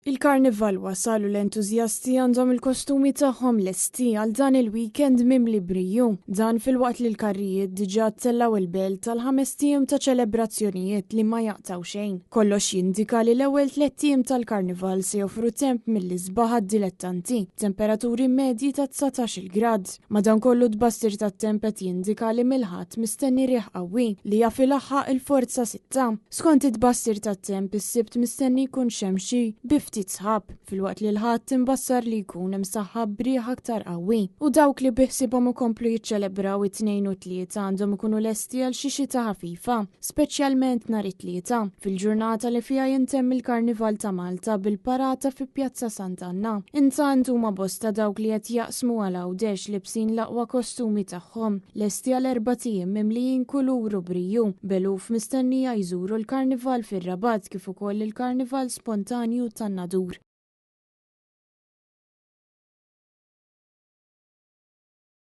Il-Karnival wasal u l-entużjasti għandhom il-kostumi tagħhom lesti għal dan il-weekend mimli briju. Dan filwaqt li l-karrijiet diġà tellgħu il-belt tal-ħamest ijiem ta' ċelebrazzjonijiet li ma jaqtgħu xejn. Kollox jindika li l-ewwel tlett ijiem tal-Karnival se joffru temp mill-isbaħ għad-dilettanti, temperaturi medji ta' 19-il grad. Madankollu t-tbassir tat-temp qed jindika li mill-Ħadd mistenni riħ qawwi li jaf ilaħħaq il-forza sitta. Skont it-tbassir tat-temp, is-Sibt mistenni jkun xemxi bi ftit sħab, filwaqt li l-Ħadd imbassar li jkun imsaħħab b'riħ aktar qawwi. U dawk li biħsiebhom ikomplu jiċċelebraw it-Tnejn u t-Tlieta għandhom ikunu lesti għal xi xita ħafifa, speċjalment nhar it-Tlieta, fil-ġurnata li fiha jintemm il-Karnival ta' Malta bil-parata fi Pjazza Sant'Anna. Intant huma bosta dawk li qed jaqsmu għal Għawdex libsin l-aqwa kostumi tagħhom. Lesti għal erbat ijiem mimlijin kulur u briju, b'eluf mistennija jżuru l-Karnival fir-Rabat kif ukoll il-Karnival Spontanju tan-Nadur.